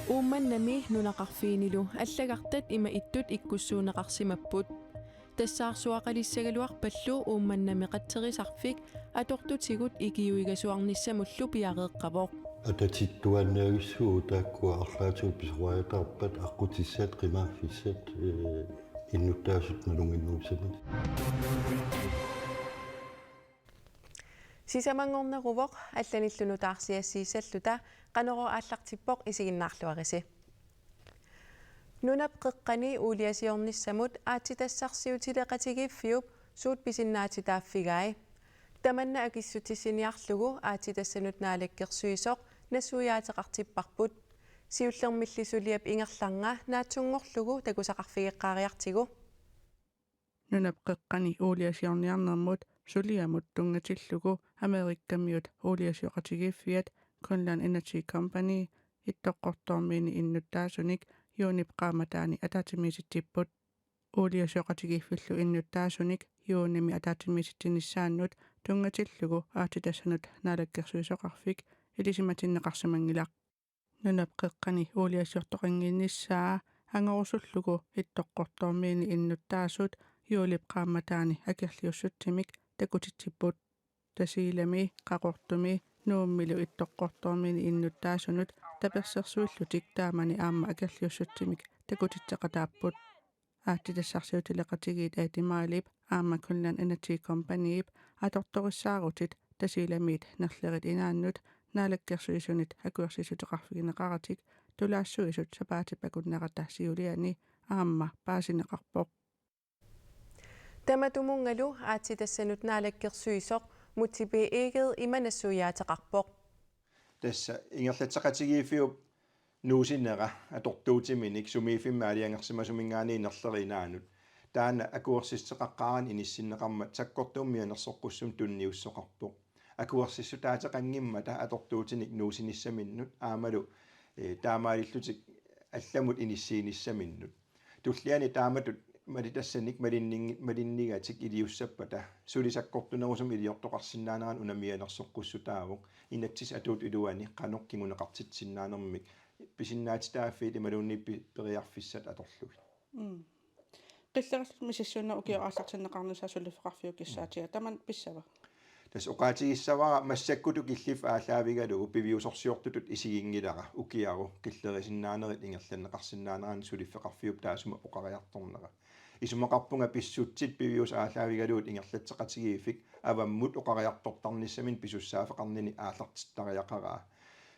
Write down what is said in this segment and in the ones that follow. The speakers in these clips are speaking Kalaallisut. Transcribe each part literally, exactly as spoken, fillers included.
Uummannami nunaqarfiinilu allagartat ima ittut ikkussuunneqarsimapput. Tassaarsuaqalissagaluarpallu Uummannami qatserisarfik atortutigut ikiuigasuarnissamullu piareeqqavoq. Atatittuaannavissut taakkua arlaatigut pisariaqartarpat aqqutissat qimaaffissat, ee, innuttaasut nalunnginnerussapput. Sisamanngorneruvoq, allanillu nutaarsiassiissalluta Qanorooq aallartippoq, isiginnaarluarisi. Nunap qeqqani uuliasiornissamut aatsitassarsiutileqatigiiffiup suut pisinnaatitaaffigai. Tamanna akissutissiniarlugu aatsitassanut naalakkersuisoq nassuiaateqartipparput. Siullermilli suliap ingerlanera naatsunngorlugu takusaqarfigeqqaariartigu. Nunap qeqqani uuliasiorniarnermut suliamut tunngatillugu Amerikamiut uuliasioqatigiiffiat Greenland Energy Company Ittoqqortoormiini innuttaasunik juunip qaammataani ataatsimiisitsipput. Uuliasioqatigiiffillu innuttaasunik juunimi ataatsimiisitsinissaannut tunngatillugu aatsitassanut naalakkersuisoqarfik ilisimatinneqarsimanngilaq. Nunap qeqqani uuliasiortoqannginnissaa angorusullugu Ittoqqortoormiini innuttaasut juulip qaammataani akerliussutsimik takutitsipput. Tasiilami, Qaqortumi Nuummilu Ittoqqortoormiini innuttaasunut tapersersuillutik taamani aamma akerliussutsimik takutitseqataapput. Aatsitassarsiutileqatigiit Aatimaalip aamma Greenland Energy Companyp atortorissaarutit Tasiilamiit Nerlerit Inaannut naalakkersuisunit akuersissuteqarfigineqaratik tulaassuisut sapaatip akunnerata siuliani aamma paasineqarpoq. Tamatumunngalu aatsitassanut naalakkersuisoq Múte B. Egede ima nassuiaateqarpoq. Tassa ingerlatseqatigiiffiup nuusinera atortuutiminik sumiiffimmi aalajangersimasuminngaanniit Nerlerit Inaannut. Taanna akuersissuteqaqqaarani inissinneqarmat sakkortuumik mianersoqqussummik tunniussoqarpoq. Akuersissutaateqanngimmata atortuutinik nuusinissaminnut aammalu, ee, taamaalillutik allamut inissiinissaminnut. Tulliani taamatut malitassanik malinning-, malinnigatik iliussappata suli sakkortunerusumik iliortoqarsinnaanerannut una mianersoqqussutaavoq, inatsisit atuuttut iluanni qanoq kinguneqartitsisinnaanermik pisinnaatitaaffiit imaluunniit pi-, periarfissat atorlugit. Mm. Qillerillutit misissuinerit ukioq aallartinneqarnissaa suliffeqarfiup kissaatigaa. Tamanna pissava? Tassa oqaatigissavara massakkutut killiffik aallaavigalugu piviusorsiortutut isiginngilara ukiaru qillerisinnaanerit ingerlanneqarsinnaaneranni suliffeqarfiup taassuma oqariartornera. Isumaqarpunga pissutsit piviusut aallaavigalugit ingerlatseqatigiiffik avammut oqariartortarnissaminnik pisussaaffeqarnini aallartittariaqaraa.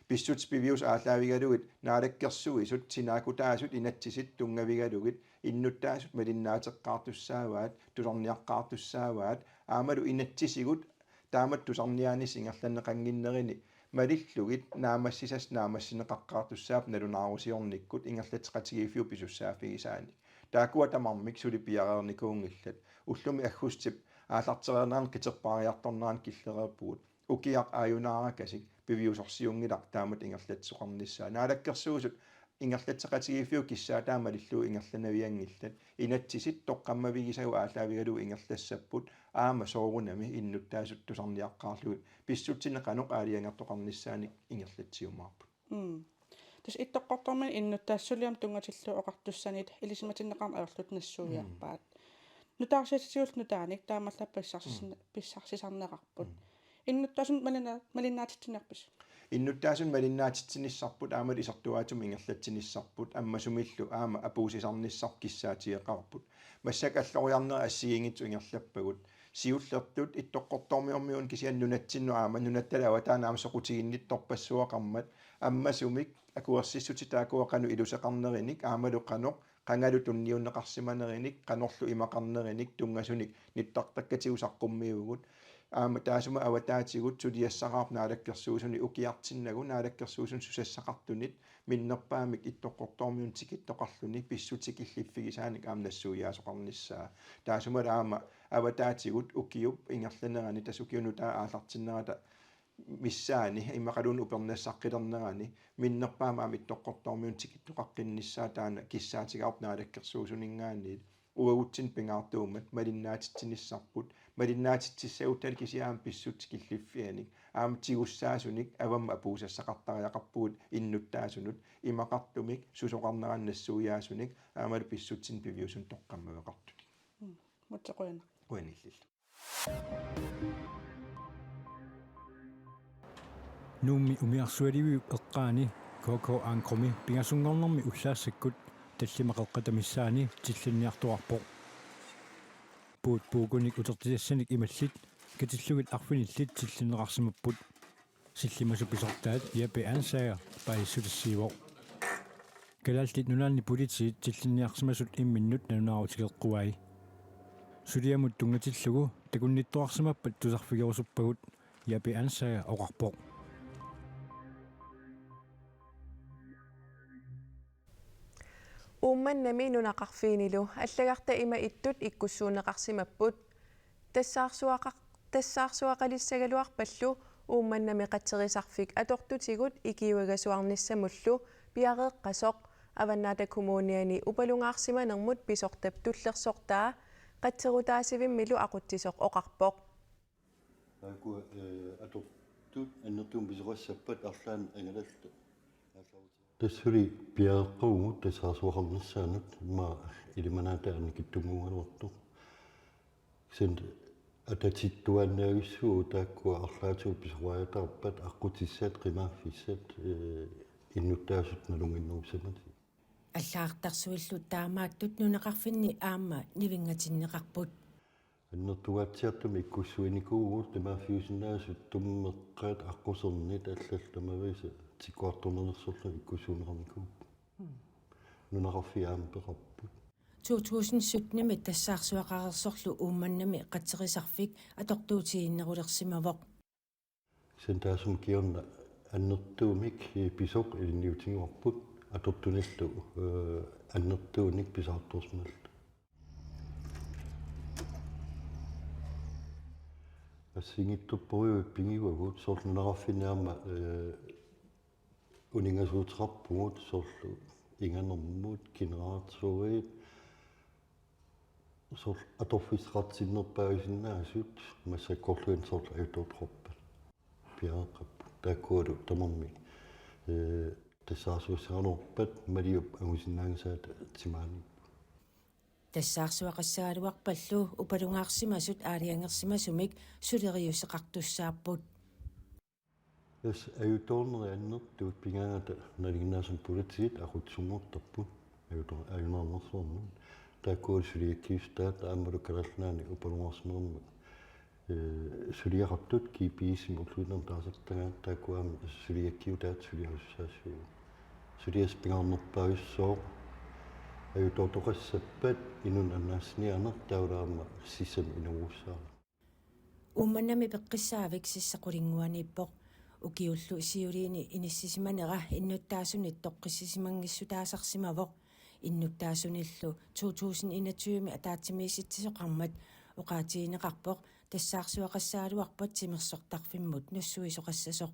Pissutsit piviusut aallaavigalugit naalakkersuisut, sinaakutaasut, inatsisit tunngavigalugit innuttaasut malinnaateqqaartussaavaat, tusarniaqqaartussaavaat, aammalu inatsisigut taamatut tusarniaanissat ingerlanneqannginnerini malillugit naammassisassat naammassineqaqqaartussaapput nalunaarusiornikkut ingerlatseqatigiiffiup pisussaaffigissaanik. Taakkua tamarmik suli piareernikuunngillat. Ullumi aggustip aallartereernerani qiterpaariartornerani killereerpugut. Ukiaq aajunaarakasik piviusorsiunngilaq taamatut ingerlatsisoqarnissaa. Naalakkersuisut ingerlatseqatigiiffiup kissaataa malillugu ingerlanavianngillat. Inatsisit toqqammavigisagut aallaavigalugu ingerlassapput, aamma soorunami innuttaasut tusarniaqqaarlugit pissutsinik qanoq aalajangertoqarnissaanik ingerlatsiumaarput. Mm. Tassa Ittoqqortoormiini innuttaasut suliamut tunngatillugu oqartussanit ilisimatinneqarneq ajorlutit nassuiaappaat. Mm. Nutaarsiassatigut nutaanik taamaallaat pissarsis-, mm, pissarsisarneqarput. Mm. Innuttaasunut malinna-, malinnaatitsiniarpisi? Innuttaasunut malinnaatitsinissarput aammalu isertuaatsumik ingerlatsinissarput ammasumillu aamma apuussisarnissarput kissaatigeqaarput. Massakkut alloriarnerit assigiinngitsut ingerlappagut. Siullertut Ittoqqortoormiormiunut kisianni nunatsinnut aamma nunatta avataanut aamma soqutiginnittorpassuaqarmat ammasumik akuersissutit taakkua qanoq iluseqarnerinik aammalu qanoq qangalu tunniunneqarsimanerinik, qanorlu imaqarnerinik, tunngasunik nittartakkatigut saqqummiuvugut. Aamma taassuma avataatigut suliassaraarput naalakkersuisuni ukiartinnagu naalakkersuisuni susassaqartunit minnerpaamik Ittoqqortoormiunut tikittoqarluni pissutsit killiffigisaanik aamma nassuiaasoqarnissaa. Taassumalu aamma avataatigut ukiup ingerlanerani tassa ukiup nutaap aallartinnerata missaani immaqaluunniit upernassaqqilernerani minnerpaamik aamma Ittoqqortoormiunut tikittoqaqqinnissaa taanna kissaatigaarput naalakkersuisuninngaanniit. Uagutsinnut pingaartuummat malinnaatitsinissarput Malinnaatitsissagutta kisianni pissutsit killiffiannik aamma tigussaasunik avammut apuussassaqartariaqarpugut innuttaasunut imaqartumik susoqarneranut nassuiaasunik aammalu pissutsinik piviusunik toqqammaveqartunik. Mutsequjana. Qujanillillu. Nuummi umiarsualiviup eqqaani K K Ankrumi pingasunngornermi ullaassakkut tallimat qeqqata missaanni tillinniartoqarpoq. Puut puukunik utertitassanik imallit katillugit arfinillit tillinneqarsimapput. Sillimasut pisortaat Jeppe Ansager paasissutissiivoq. Kalaallit Nunaanni politiit tillinniarsimasut imminnut nalunaarutigeqquai. Suliamut tunngatillugu takunnittoqarsimappat tusarfigerusuppagut, Jeppe Ansager oqarpoq. Uummannami nunaqarfiinilu allagarta ima ittut ikkussuunneqarsimapput. Tassaarsuaqar-, tassaarsuaqalissagaluarpallu Uummannami qatserisarfik atortutigut ikiuigasuarnissamullu piareeqqasoq Avannaata Kommuniani upalungaarsimanermut pisortap tullersortaa qatserutaasivimmilu aqutsisoq oqarpoq. Taakku, eh, atortut annertuumik pisoqassappat arlaannik angalallutik. Tassuli piareeqqavugut tassaarsuaqarnissaanut, immaqa ilimanaataa annikitsunnguugaluartoq. Kisianni atatilluaannaavissuugut taakkua arlaatigut pisoqariataarpat aqqutissat, qimaaffissat, eh, innuttaasut nalunnginnerusamatik. Allagartarsuillu taamaattut nunaqarfinni aamma nivingatinneqarput. Annertungaatsiartumik ikkussuinikuuvugut, qimaaffiusinnaasut tummeqqat, aqqusernit, allallu tamaviisa tikkuartornersorlu ikkussuunneqarnikuupput. Nunaqarfiit aamma peqarput. To tusind syttenimi tassaarsuaqareersorlu Uummannami qatserisarfik atortuutigiinnerulersimavoq. Kisianni taassuma kingorna annertuumik pisoq ilinniutigivarput atortunillu, eh, annertuunik pisartorsimallutik. Assigiinngitsorpassuit pigivagut, soorlu nunaqarfinni aamma, eh, uninngasuuteqarpugut, soorlu inganermut, generatorit, soorlu atorfissaqartinnerpaajusinnaasut massakkorluinnaq soorlu ajutoortoqarpat. Piareeqqapput. Taakkualu tamarmik, eh, tassaarsuassagaluarpat Maliup angusinnaanngisaata timaaniipput. Tassaarsuaqassagaluarpallu upalungaarsimasut aalajangersimasumik suleriuseqartussaapput. Tassa ajutoornerit annertuut pigaangata nalinginnaasumik politiit aqutsisunngortarput ajuto-, ajunaarnersuarnut. Taakkualu suliakkiussutaat aammalu Kalaallit Nunaanni upalungaarsimanermut, eh, suliaqartut G P S-imik ulluinnarni taasartagaat, taakku aamma suliakkiutaat suliarisussaassavagut. Suliassaq pingaarnerpaajussaaq ajutoortoqassappat inunnut annaassiniarneq taavalu aamma sissamik inuugussaaneq. Uummannami peqqissaavik sissap qulinguaniippoq. Ukiullu siuliini inissisimanera innuttaasunit toqqissisimanngissutaasarsimavoq. Innuttaasunillu to tusind enogtyve ataatsimiisitsisoqarmat oqaatigineqarpoq tassaarsuaqassagaluarpat timersortarfimmut nussuisoqassasoq.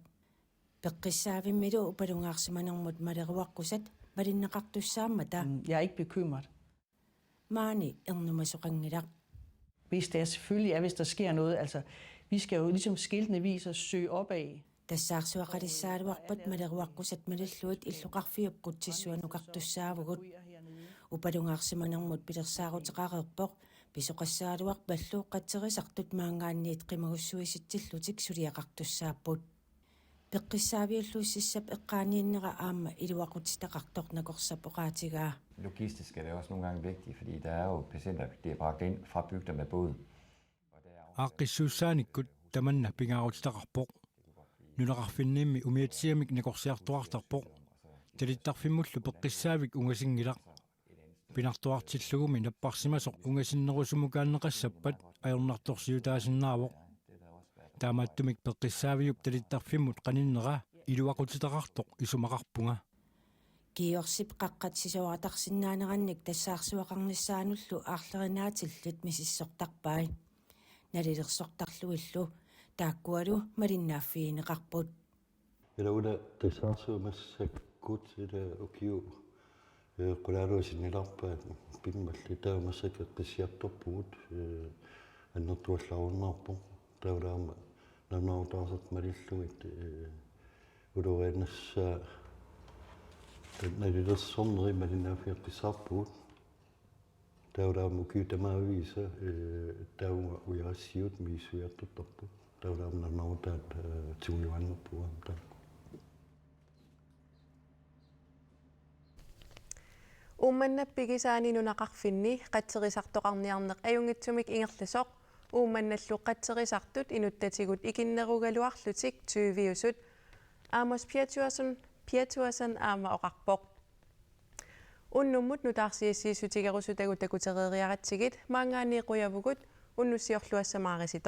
Peqqissaavimmilu upalungaarsimanermut maleruaqqusat malinneqartussaammata. Mm, jeg er ikke bekymret. Maani ernumasoqanngilaq. Hvis det er, selvfølgelig er, hvis der sker noget. Altså, vi skal jo, ligesom skiltene viser, søge opad. Tassaarsuaqalissagaluarpat maleruaqqusat malillugit illoqarfiup qutsissuanukartussaavugut. Upalungaarsimanermut pilersaaruteqareerpoq pisoqassagaluarpallu qatserisartut maanngaanniit qimagussuisitsillutik suliaqartussaapput. Peqqissaaviullu sissap eqqaaniinnera aamma iluaqutitaqartoq nakorsap oqaatigaa. Logistisk er det også nogle gange vigtigt, fordi der er jo patienter, der er bragt ind fra bygder med båd. Aaqqissuussaanikkut tamanna pingaarutitaqarpoq. Nunaqarfinniimmi umiatsiamik nakorsiartoqartarpoq. Talittarfimmullu peqqissaavik ungasinngilaq. Pinartoqartillugumi napparsimasoq ungasinnerusumukaanneqassappat ajornartorsiutaasinnaavoq. Taamaattumik peqqissaaviup talittarfimmut qaninnera iluaqutitaqartoq isumaqarpunga. GOX-ip qaqqat sisorartarsinnaanerannik tassaarsuaqarnissaanullu aarlerinaatillit misissortarpai. Nalilersortarlugillu taakkualu malinnaaffigineqarput. Ila una tassaarsuaq massakkut ila ukiut, eh, qulaaluit sinnilaarpaat pimmalli taava massakkut eqqissiartorpugut, eh, Annertuallarunnarpoq. Taavalu aamma nalunaarutaasartut malillugit, eh, ulorianassaa nalilersorneri malinnaaffigissavut. Taavalu aamma ukiut tamaviisa, eh, taavunga ujarassiuut misissuiartortarput. Taavalu aamma nalunaarutaat, eh, tigujuaannarpugut aamma taakku. Uummannap pigisaani nunaqarfinni qatserisartoqarniarneq ajunngitsumik ingerlasoq Uummannallu qatserisartut inuttatigut ikinnerugaluarlutik tyviusut Amos Piatuason, Piatuason aamma oqarpoq. Unnummut nutaarsiassiissutigerusutagut takutereeriaratsigit maanngaanniit qujavugut, unnussiorluassamaarisi.